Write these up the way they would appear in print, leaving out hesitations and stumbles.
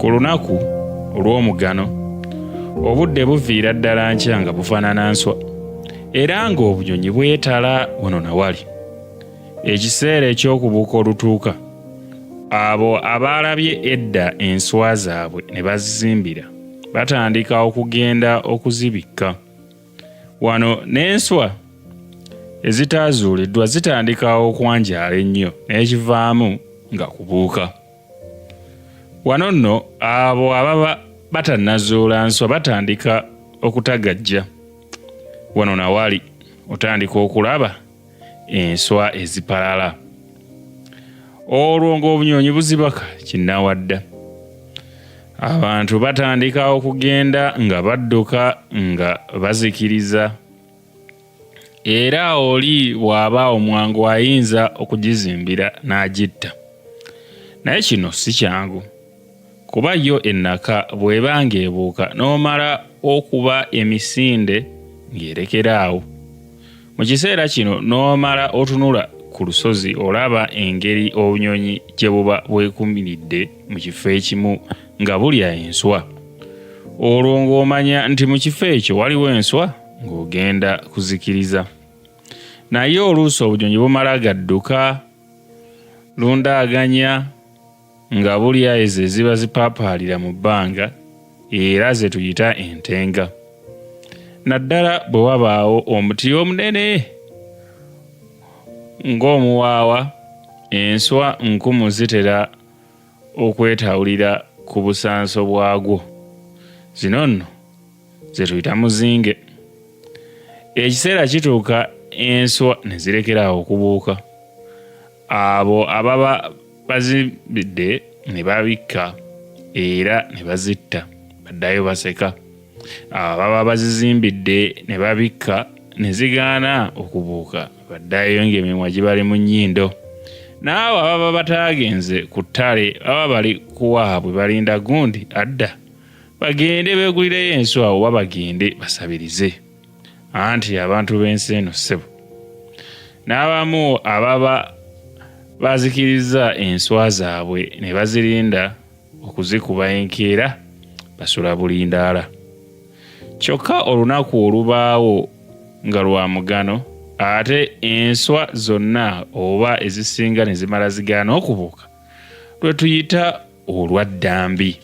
Ku lunaku olw'omugano, obudde buviira ddala nkya nga bufaanana nswa, era ng'obunyonyi bwetala wano na wali. Ekiseera eky'okubuuka olutuuka, abo abaalabye edda enswa zaabwe ne bazizimbira batandika okugenda okuzibikka. Wano n'enswa ezitaazuuliddwa zitandika okwanjaala ennyo n'ekivaamu nga kubuuka. Wano nno abo ababa batannazuula nswa batandika okutagajja. Wano na wali otandika okulaba enswa ezipalala. Olwo ng'obunyonyi buzibaka kinnawadda. Abantu batandika okugenda nga badduka nga bazikiriza. Era oli bw'aba omwangu ayinza okugizimbira n'agitta. Naye kino si kyangu kuba yo ennaka bw'eba ng'ebuuka n'omala okuba emisinde ng'erekera awo. Mu kiseera kino n'omala otunula ku lusozi olaba engeri obunyonyi gye buba bwekumiridde mu kifo ekimu nga bulya enswa. Olwo ng'omanya nti mu kifo ekyo waliwo enswa ng'ogenda kuzikiriza. Naye oluusi obunyonyi bumala gadduka lundaaganya nga bulya ezo eziba zipaapaalira mu bbanga era ze tuyita entenga. Naddala bwe wabaawo omuti omunene ng'omuwaawa, enswa nkumu zitera okwetawulira ku busanso bwagwo. Zino nno ze tuyita muzinge. Ekiseera kituuka enswa ne zirekera awo okubuuka. Abo ababa bazibidde ne babikka era ne bazitta baddayo baseka. Abo ababa bazizimbidde ne babikka ne zigaana okubuuka baddayo ng'emimwa gibali mu nnyindo. N'abo ababa bataagenze ku ttale baba bali kuwaabwe balinda gundi adda bagende beegulireyo enswa oba bagende basabirize. Anti abantu b'ensi eno ssebo. N'abamu ababa bazikirizza enswa zaabwe ne bazirinda okuzikuba enkeera basula bulindaala. Kyokka olunaku olubaawo nga lwa mugano ate enswa zonna oba ezisinga ne zimala zigaana okubuuka lwe tuyita olwa ddambi.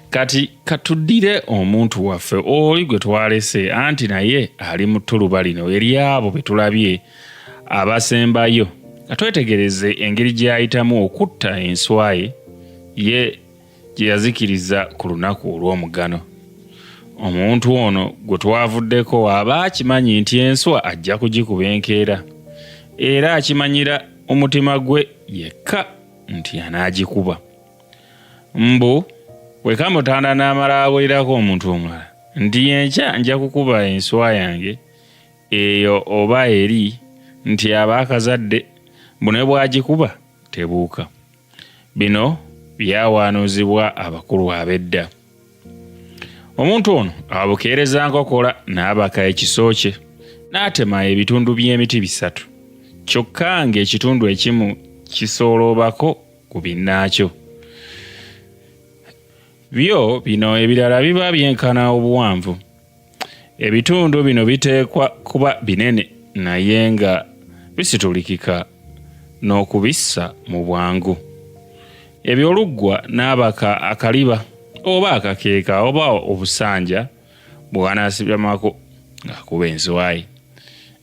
Kati katuddire omuntu waffe oli gwe twalese anti naye ali mu ttuluba lino ery'abo be tulabye abasembayo. Katwetegereze engeri gy'ayitamu okutta enswa ye ye gye yazikiriza ku lunaku olw'omugano. Omuntu ono gwe twavuddeko aba akimanyi nti enswa ajja kugikuba enkeera era akimanyira omutima gwe yekka nti anaagikuba. Mbu bwe kamutanda n'amala abulirako omuntu omulala nti enkya nja kukuba enswa yange eyo oba eri nti aba akazadde mbu ne bw'agikuba tebuuka. Bino byawaanuuzibwa abakulu ab'edda. Omuntu ono abukeereza nkokola n'abaka ekiso kye n'atema ebitundu by'emiti bisatu kyokka ng'ekitundu ekimu kisooloobako ku binnaakyo. Byo bino ebirala biba byenkana obuwanvu. Ebitundu bino biteekwa kuba binene naye nga bisitulikika n'okubissa mu bwangu. Ebyo oluggwa n'abaka akaliba oba akakeeka oba obusanja bw'anaasibamako ng'akuba enswayi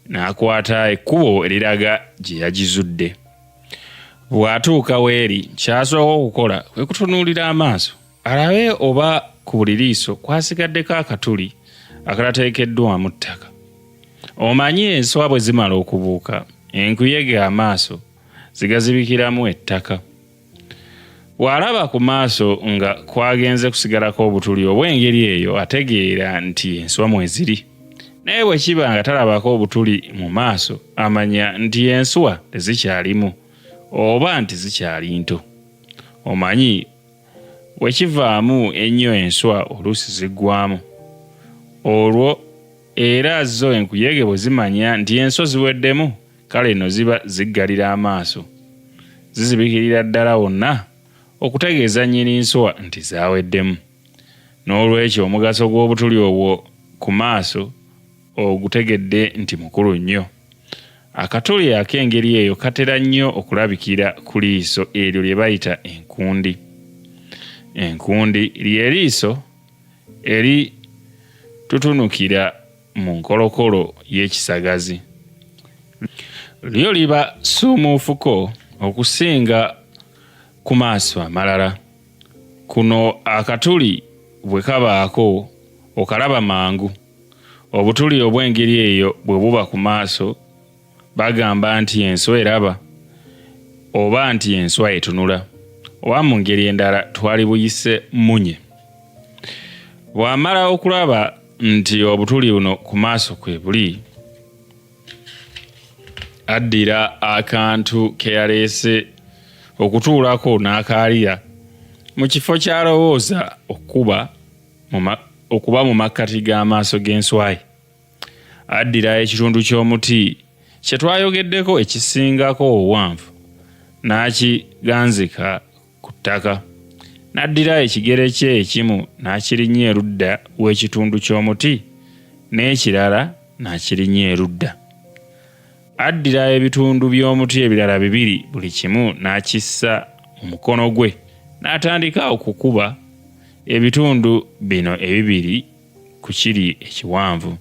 n'akwata ekkubo eriraga gye yagizudde. Bw'atuuka w'eri ky'asooka okukola kwe kutunuulira amaaso alabe oba ku buli liiso kwasigaddeko akatuli akatateekeddwamu ttaka. Omanyi enswa bwe zimala okubuuka, enkuyege amaaso zigazibikiramu ettaka. Bw'alaba ku maaso nga kwagenze kusigalako obutuli obw'engeri eyo ategeera nti enswa mweziri. Naye bwe kiba nga talabako obutuli mu maaso amanya nti enswa tezikyalimu oba nti zikyali nto. Omanyi Bwe kivaamu ennyo enswa oluusi ziggwaamu. Olwo era zo enkuyege bwe zimanya nti enswa ziweddemu, kale nno ziba ziggalira amaaso. Zizibikirira ddala wonna okutegeeza nnyini nswa nti zaaweddemu. N'olwekyo omugaso gw'obutuli obwo ku maaso ogutegedde nti mukulu nnyo. Akatuli ak'engeri eyo katera nnyo okulabikira ku liiso eryo lye bayita enkundi. Enkundi lye liiso eritutunukira mu nkolokolo y'ekisagazi. Lyo liba ssuumuufuko okusinga ku maaso amalala. Kuno akatuli bwe kabaako okalaba mangu. Obutuli obw'engeri eyo bwe buba ku maaso bagamba nti enswa eraba oba nti enswa etunula oba mu ngeri endala twalibuyise mmunye. Bw'amala okulaba nti obutuli buno ku maaso kwe buli, addira akantu ke yaleese okutuulako n'akaalira mu kifo ky'alowooza okuba okuba mu makkati g'amaaso g'enswa ye. Addira ekitundu ky'omuti kye twayogeddeko ekisingako obuwanvu n'akiganzika ku ttaka, n'addira ekigere kye ekimu n'akirinnya erudda w'ekitundu ky'omuti n'ekirala n'akirinnya erudda. Addira ebitundu by'omuti ebirala bibiri buli kimu n'akissa mu mukono gwe n'atandika okukuba ebitundu bino ebibiri ku kiri ekiwanvu.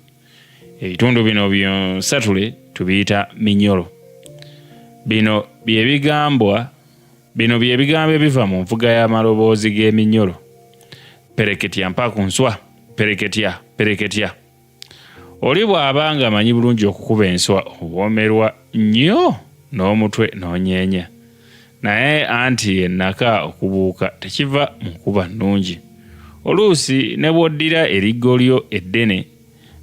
Ebitundu bino byonsatule tubiyita minyolo. Bino bye bigambwa bino bye bigambo ebiva mu nvuga y'amaloboozi g'eminyolo. Pereketya mpa ku nswa, pereketya, pereketya. Oli bw'aba ng'amanyi bulungi okukuba enswa owoomerwa nnyo n'omutwe n'onyeenya. Naye anti ennaka okubuuka tekiva mu nkuba nnungi. Oluusi ne bw'oddira eriggo lyo eddene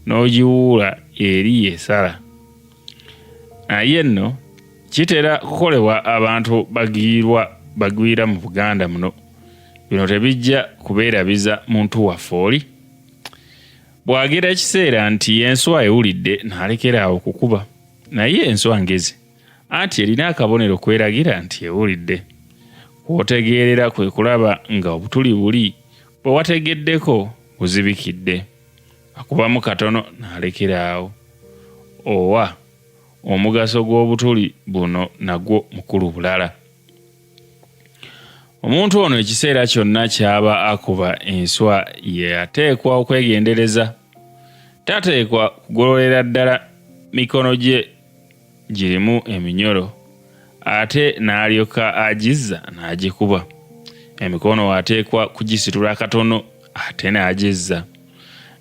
n'ogiwuula eri esala. Naye nno kitera kukolebwa abantu bagwirwa bagwira mu Buganda muno. Bino tebijja kubeerabiza muntu waffe oli. Bw'agera ekiseera nti enswa ewulidde n'alekera awo okukuba. Naye enswa ngezi. Anti erina akabonero kw'eragira nti ewulidde. Kw'otegeerera kwe kulaba nga obutuli buli bwe wategeddeko buzibikidde. Akubamu katono n'alekera awo. Owa omugaso gw'obutuli buno nagwo mukulu bulala. Omuntu ono ekiseera kyonna ky'aba akuba enswa ye ateekwa okwegendereza. Tateekwa kugololera ddala mikono gye girimu eminyolo ate n'alyoka agizza n'agikuba. Emikono ateekwa kugisitula katono ate n'agizza.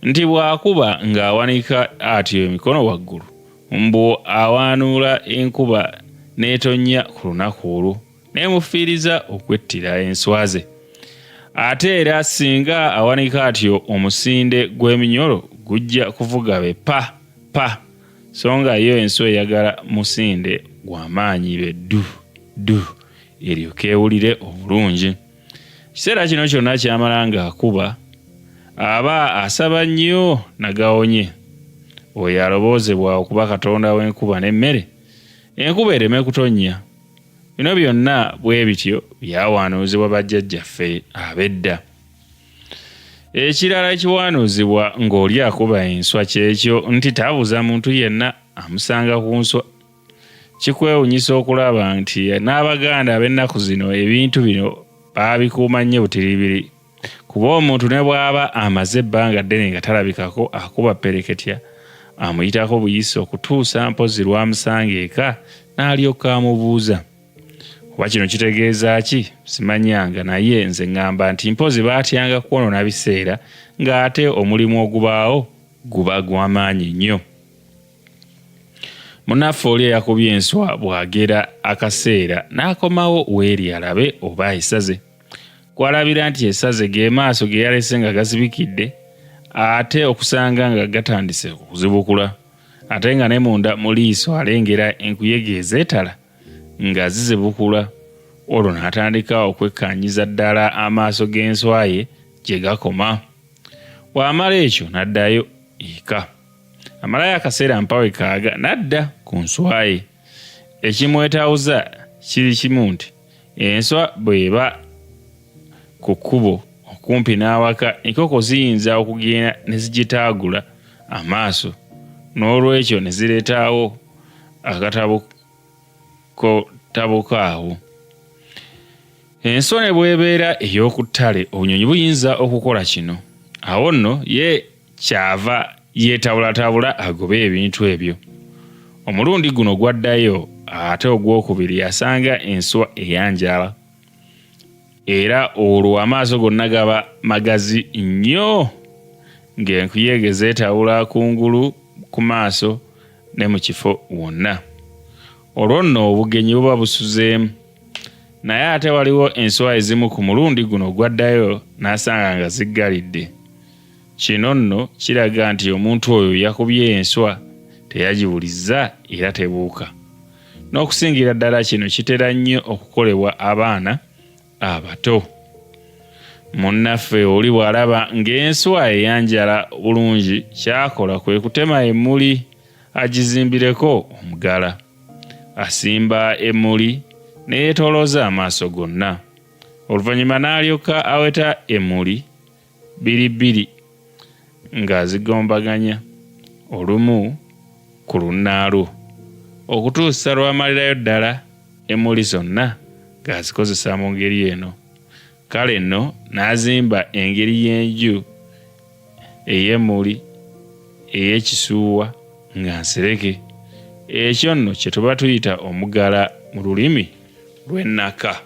Nti bw'akuba ng'awanika atyo emikono waggulu, mbu awaanuula enkuba n'etonnya ku lunaku olwo n'emufiiriza okwettira enswa ze. Ate era singa awanika atyo omusinde gw'eminyolo gujja kuvuga be pa pa so nga yo enswa eyagala musinde gwa maanyi be ddu ddu eryoke ewulire obulungi. Ekiseera kino kyonna ky'amala ng'akuba aba asaba nnyo Nagawonye oyo alowoozebwa okuba katonda w'enkuba n'emmere, enkuba ereme kutonnya. Bino byonna bwe bityo byawaanuuzibwa bajjajjaffe ab'edda. Ekirala ekiwaanuuzibwa ng'oli akuba enswa ky'ekyo nti tabuza muntu yenna amusanga ku nswa. Kikwewunyisa okulaba nti n'Abaganda ab'ennaku zino ebintu bino baabikuuma nnyo butiribiri. Kuba omuntu ne bw'aba amaze ebbanga ddene nga talabikako akuba ppereketya amuyitako buyisi okutuusa mpozzi lw'amusanga eka n'alyoka amubuuza. Oba kino kitegeeza ki simanyanga naye nze ŋŋamba nti mpozzi baatyanga kwonoona biseera ng'ate omulimu ogubaawo guba gwa maanyi nnyo. Munnaffe oli eyakubye enswa bw'agera akaseera n'akomawo w'eri alabe oba esaze. Kw'alabira nti esaze ge maaso ge yalese nga gazibikidde ate okusanga nga gatandise okuzibukula ate nga ne munda mu liiso alengera enkuyege ezeetala nga zizibukula olwo n'atandika okwekkaanyiza ddala amaaso g'enswa ye gye gakoma. Bw'amala ekyo n'addayo eka. Amalayo akaseera mpawe kaaga n'adda ku nswa ye. Ekimwetawuza kiri kimu nti enswa bw'eba ku kkubo okumpi n'awaka, enkoko ziyinza okugenda ne zigitaagula amaaso n'olwekyo ne zireetaawo akatabuko awo. Enswa ne bw'ebeera ey'oku ttale, obunyonyi buyinza okukola kino. Awo nno ye ky'ava yeetabulatabula agobe ebintu ebyo. Omulundi guno gwaddayo ate ogwokubiri yasanga enswa eyanjala era olwo amaaso gonna gaba magazi nnyo ng'enkuyege zeetawula kungulu ku maaso ne mu kifo wonna. Olwo nno obugenyi buba busuzeemu. Naye ate waliwo enswa ezimu ku mulundi guno gwaddayo n'asanga nga ziggalidde. Kino nno kiraga nti omuntu oyo yakubye enswa teyagiwulizza era tebuuka. N'okusingira ddala kino kitera nnyo okukolebwa abaana abato. Munnaffe oli bw'alaba ng'enswa eyanjala bulungi ky'akola kwe kutema emmuli agizimbireko omugala. Asimba emmuli ne yeetoolooza amaaso gonna. Oluvannyuma n'alyoka aweta emmuli bbiribbiri ng'azigombaganya olumu ku lunnaalwo okutuusa lw'amalirayo ddala emmuli zonna ng'azikozesa mu ngeri eno. Kale nno n'azimba engeri y'enju ey'emmuli ey'ekisuuwa nga nsereke. Ekyo nno kye tuba tuyita omugala mu lulimi lw'ennaka.